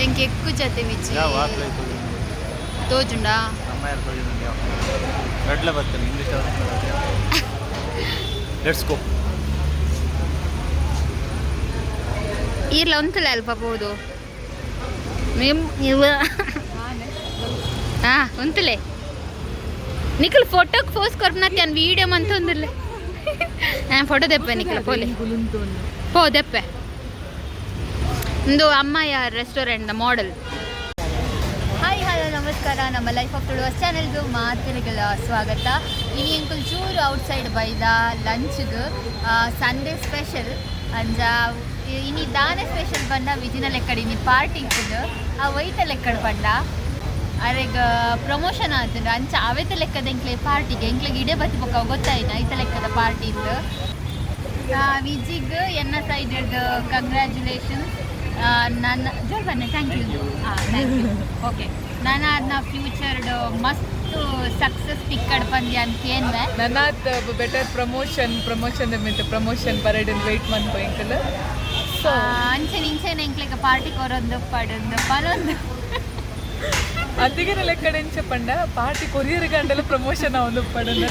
ಎಂಕ್ ಎಕ್ಕು ಜತೆ ವಿಜಿ. ಯಾವ ವಾತ್ಲ ತೋಜುಂಡು. ತೋಜುಂಡಾ? ನಮ್ಮ ಯಾರು ತೋಜುಂಡು. ಯಾವ ರಡ್ಲ ಬರ್ತೇನೆ ಇಂಗ್ಲೀಷ್. Let's go. ಈರ್ಲ ಉಂತುಲೆ ಅಲ್ಪ ಪೋದು ನಿಮ್ ಇವ. ಹಾ, ಉಂತುಲೆ. ನಿಖಲ್ ಫೋಟೋಗೆ ಫೋಸ್ ಕೊರ್ಪನತ್ತೆ. ನಾನು ವೀಡಿಯೋ ಮಂತೊಂದಿಲ್ಲ. ನಾನು ಫೋಟೋ ದೆಪ್ಪೆ ನಿಖಲ. ಪೋಲೆ ಪೋ ದೆಪ್ಪೆ. ಇಂದು ಅಮ್ಮಯ್ಯ restaurant the model. Hi, hello, ನಮಸ್ಕಾರ. ನಮ್ಮ ಲೈಫ್ ಆಫ್ ತುಳುವಸ್ ಚಾನೆಲ್ದು ಮಾತಿರಿಗಳ ಸ್ವಾಗತ. ಇನಿ ಎಂಕುಲು ಚೂರು ಔಟ್ ಸೈಡ್ ಬೈದ ಲಂಚ್ಗ್. ಸಂಡೇ ಸ್ಪೆಷಲ್ ಅಂಜ ಇನಿ ದಾನೆ ಸ್ಪೆಷಲ್ ಪಂಡ ವಿಜಿನ ಲೆಕ್ಕಡ್ ಇನಿ ಪಾರ್ಟಿ ಇಪ್ಪುಂಡು. ಆ ಒಯ್ತ ಲೆಕ್ಕಡ್ ಪಂಡ ಅರೆಗ್ ಪ್ರಮೋಷನ್ ಆತುಂಡು. ಅಂಚ ಅವೆತ ಲೆಕ್ಕದ ಎಂಕ್ಲೆ ಪಾರ್ಟಿಗೆ ಎಂಕ್ಲೆಗ್ ಇಡೆ ಬತ್ತಿ ಬೊಕ್ಕ ಗೊತ್ತಾಯಿನ ಐತ ಲೆಕ್ಕದ ಪಾರ್ಟಿ ಇತ್ತು. ವಿಜಿಗ್ ಎನ್ನ ಸೈಡ್ ಕಂಗ್ರ್ಯಾಚುಲೇಷನ್ಸ್. ನನ್ನ ಜೋರ್ ಬನ್ನಿ. Thank you. ಹಾಂ, thank you. Okay, ನಾನು ಅದನ್ನ ಫ್ಯೂಚರ್ಡ್ ಮಸ್ತ್ ಸಕ್ಸಸ್ ತಿಕ್ಕಡ್ ಪಂದ್ಯ ಅಂತ ಏನ್ವೆ. ನನಾತ್ ಬೆಟರ್ ಪ್ರಮೋಷನ್, ಪ್ರಮೋಷನ್ ಮಿತ್ ಪ್ರಮೋಷನ್ ಪರೇಡ್ ವೆಯ್ಟ್ ಮನ್ಪು ಎಂಕಲ್. ಸೊ ಅಂಚೆ ಇಂಚೆನೆ ಎಂಕ್ಲೆಗ್ ಪಾರ್ಟಿ ಕೊರೊಂದು ಪಡೊಂದು ಪನೊಂದು. ಅದಿಗೆ ಲೆಕ್ಕಡೆ ಎಂಚ ಪಂಡ ಪಾರ್ಟಿ ಕೊರಿಯರ್ ಗಂಡಲ ಪ್ರಮೋಷನ್ ಅವನು ಪಡಂದ.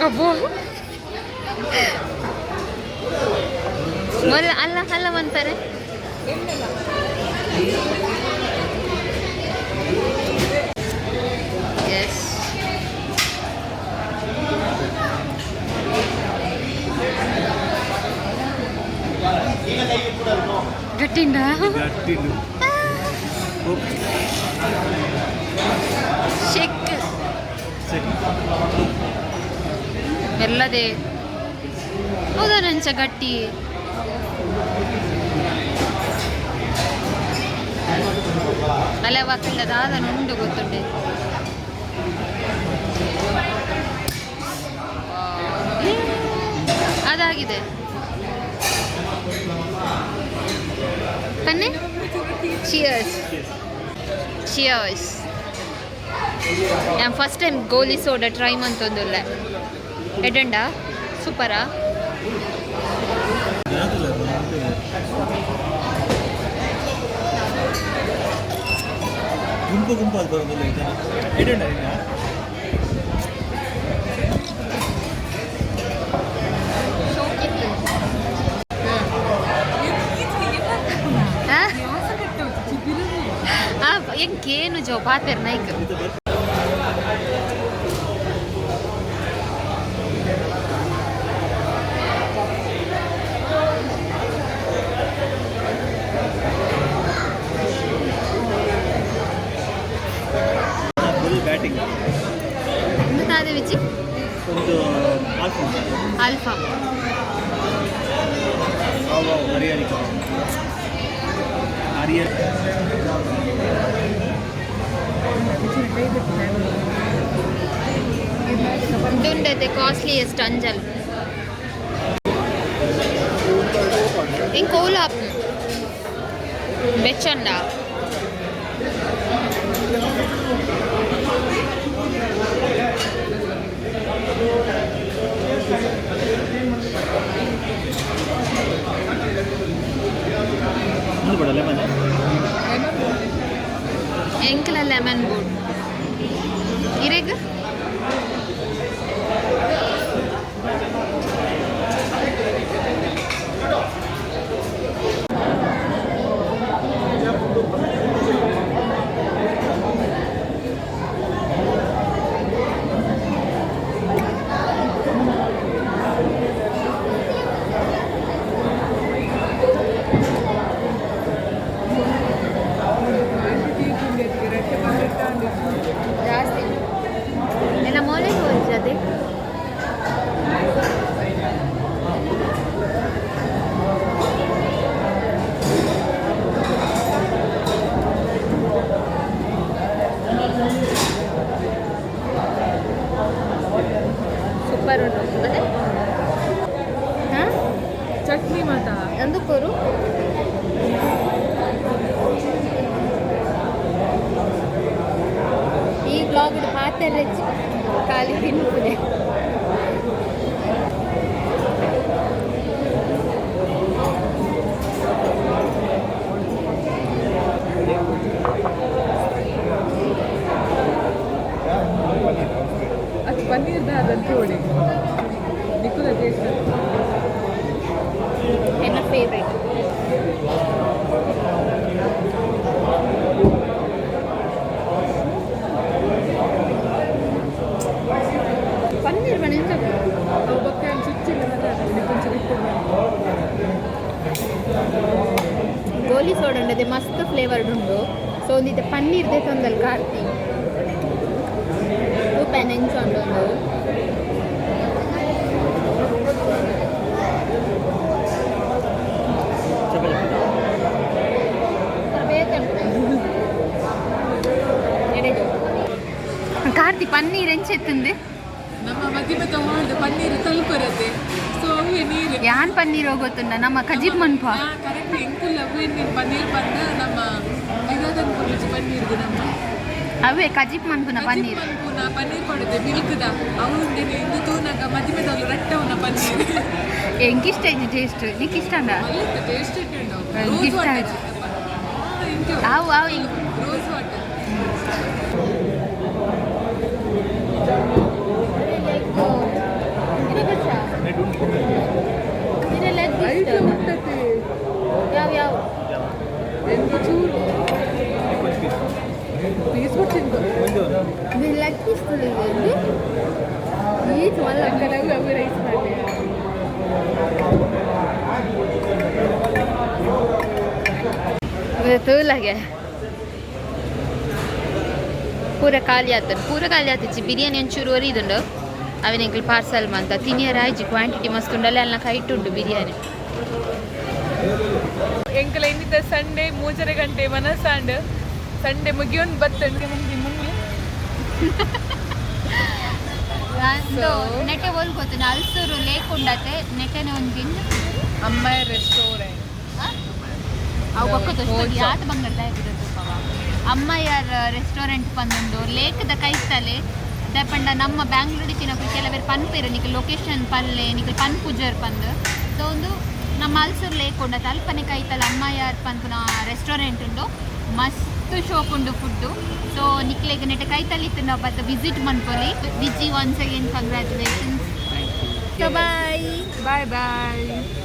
ಅಬ್ಬೋ. ಮೊಲ್ಲ ಅಲ್ಲ ಅಲ್ಲ ಅಂತಾರೆ. ಎಸ್. ಗಟ್ಟಿಂಡ. ಶೆಕ್ ಎಲ್ಲದೇ ಹೌದಾ? ನಂಚ ಗಟ್ಟಿ. ಅಲ್ಲ, ವಾಕಿಲ್ಲ ದಾದ ಉಂಡು ಗೊತ್ತುಂಡೆ. ಏ, ಅದಾಗಿದೆ ಬನ್ನಿ. Cheers, cheers. ನಾನು ಫಸ್ಟ್ ಟೈಮ್ ಗೋಲಿ ಸೋಡಾ ಟ್ರೈ ಮಂತೊಂದುಲ್ಲೆ. ಎಡ್ಂಡ ಸೂಪರಾ? ಗುಂಪು ಗುಂಪು ಅದು ಬರೋದಿಲ್ಲ ಜನ. ಎಡುಂಡ. ಶೋಕಿತ್ತು. ಆ ಎಂಕೇನು ಜೋ ಪಾತೆರ್ ನೈಕ್. Full batting. ದಾದ ವಿಜಿ? ಒಂದು ಆಲ್ಫಾ. ಅಲ್ಫಾ. ಹರಿಹರಿ ಕಬಾಬ್ ಹರಿಹರ್. ದುಂಡತೆ ಕಾಸ್ಟ್ಲಿಯೆಸ್ಟ್ ಅಂಜಲ್. ಇಂಕ ಓಲ ಬೆಚ್ಚಂಡ. ಮುಂದೆ ಬೇಡ ಲೆಮನ್. ಎಂಕಲ ಲೆಮನ್ ಬೋರ್ಡ್ ಇರೆಗ್. ಪಾತೆರೆಜ್ಜಿ ಖಾಲಿ ತಿನ್ಪುನೆ. ಅದು ಪನ್ನೀರ್ದ ಅದಂತ ಹೊಡಿ ನಿಕ್ಕುದ ಟೇಸ್ಟ್. ಎನ್ನ ಫೇವ್ರೇಟ್. ಪನ್ನೀರ್ ಬಣ್ಣ. ಅವು ಬೊಕ್ಕ ಚುಚ್ಚಿಲ್ಲ ಕೊಂಚ ಇಟ್ಟು. ಗೋಲಿ ಸೋಡ ಉಂಡದೆ ಮಸ್ತ್ ಫ್ಲೇವರ್ಡ್ ಉಂಡು. ಸೊ ಒಂದಿತ್ತೆ ಪನ್ನೀರ್ they ತಂದಲ್ ಕಾರ್ತಿ ತೂಪೆ ನೆಂಚ ಉಂಡು ಒಂದು. ಬೇತೆ ಉಂಟು. ಎಡೆ. ಕಾರ್ತಿ, ಪನ್ನೀರ್ ಎಂಚೆತ್ತುಂದು? ನಮ್ಮ ಮದಿಮೆ ತಗೊಂಡು ಪನ್ನೀರ್ ತಲುಪರತೆ, ಸೊ ಅವೇ ನೀರು. ಯಾನ್ ಪನ್ನೀರ್ ಹೋಗೋತುಂಡ ನಮ್ಮ ಕಜಿಪ್ ಮನ್ಪ. ಕರೆಕ್ಟ್, ಎಂಕುಲ್ ಅವೇ ನೀನು ಪನ್ನೀರ್ ಬಂದ ನಮ್ಮ ಇದಾದನ್ ಪುರುಚಿ ಪನ್ನೀರ್ದು ನಮ್ಮ. ಅವೇ ಕಜಿಪ್ ಮನ್ಪುನ ಪನ್ನೀರ್. ಮನ್ಪುನ ಪನ್ನೀರ್ ಕೊಡದೆ ಮಿಲ್ಕ್ದ ಅವು ಉಂಡಿನಿ. ಇಂದು ತೂನಾಗ ಮದಿಮೆದವ್ಲು ರಟ್ಟವನ ಪನ್ನೀರ್. ಎಂಕಿಷ್ಟ ಇಜ್ಜಿ ಟೇಸ್ಟ್. ನಿಕ್ ಇಷ್ಟ? ಮಲ್ಲಿತ್ತು ಟೇಸ್ಟ್ ಇಟ್ಟು. ಎಂಕ್ ರೋಸ್ ಇಷ್ಟ ವಾಟರ್. ಆಯ್ತು. ಅವು ಅವು ಇಂಕ್. Rose water. ಯಾವ ಯಾವ? ಎಂತ ಚೂರು ಪೀಸ್ ಕೊಡ್ತೀನಿ. ಲೆಗ್ ಪೀಸ್ ಈಚ್ ಮಲ್ಲ. ಅವೇ ರೈಸ್ ಮಾಡಿ. ತೂಲಾಗೆ ಪೂರ ಖಾಲಿ ಆತನ, ಪೂರ ಖಾಲಿ ಆತಿಚ್ಚಿ. ಬಿರಿಯಾನಿ ಒಂಚೂರು ಒರಿದುಂಡು. ಅವಿನ ಎಂಕಲ್ ಪಾರ್ಸಲ್ ಮಂತ ತಿನಿಯರ ಆಯ್ಜಿ. ಕ್ವಾಂಟಿಟಿ ಮಸ್ತ್ ಉಂಡು. ಅಲ್ಲಿ ಅಲ್ಲ ಕೈಟ್ ಉಂಡು ಬಿರಿಯಾನಿ. ಎಂಕಲ ಇನ್ನಿತ ಸಂಡೇ 3:30 ಗಂಟೆ ಮನಸಾಂಡ್ ಸಂಡೇ ಮುಗಿಯೊಂದು ಬತ್ತಂಡು ಮುಂದೆ ಮುಂದೆ. ಒಂದು ನೆಟೆ ಒಲ್ ಗೊತ್ತು, ಅಲ್ಸೂರು ಲೇಕ್ ಉಂಡತೆ ನೆಟೆನೆ ಒಂಜಿ. ಅಮ್ಮಾಯ ರೆಸ್ಟೋರೆಂಟ್. ಅವು ಬೊಕ್ಕ ಯಾತ ಬಂಗಡ್ದ ಅಮ್ಮಯ್ಯರ್ ರೆಸ್ಟೋರೆಂಟ್ ಪಂದುಂಡು ಲೇಕ್ದ ಕೈತಲೆ. ಪಂಡ ನಮ್ಮ ಬ್ಯಾಂಗ್ಳೂರು ತಿನ್ನಕ್ಕೆ ಕೆಲವರು ಪನ್ಪೇರು, ನಿಕ್ ಲೊಕೇಶನ್ ಪಲ್ಲೆ, ನಿಕ್ ಪನ್ಪುಜರ್ ಪಂದ್. ಸೊ ಒಂದು ನಮ್ಮ ಅಲ್ಸೂರು ಲೇಕ್ ಉಂಡತೆ, ಅಲ್ಪನೆ ಕೈತಲ ಅಮ್ಮಯ್ಯರ್ ಪನ್ಪುನ ರೆಸ್ಟೋರೆಂಟ್ ಉಂಡು. ಮಸ್ತ್ ಶೋಕ್ ಉಂಡು ಫುಡ್ಡು. ಸೊ ನಿಕ್ಲೆಗ್ ನೆಟೆ ಕೈತಲ್ ಇತ್ತು ಬತ್ತ ವಿಸಿಟ್ ಮನ್ಪೊಲಿ. Viji, once again congratulations. So bye. Bye bye.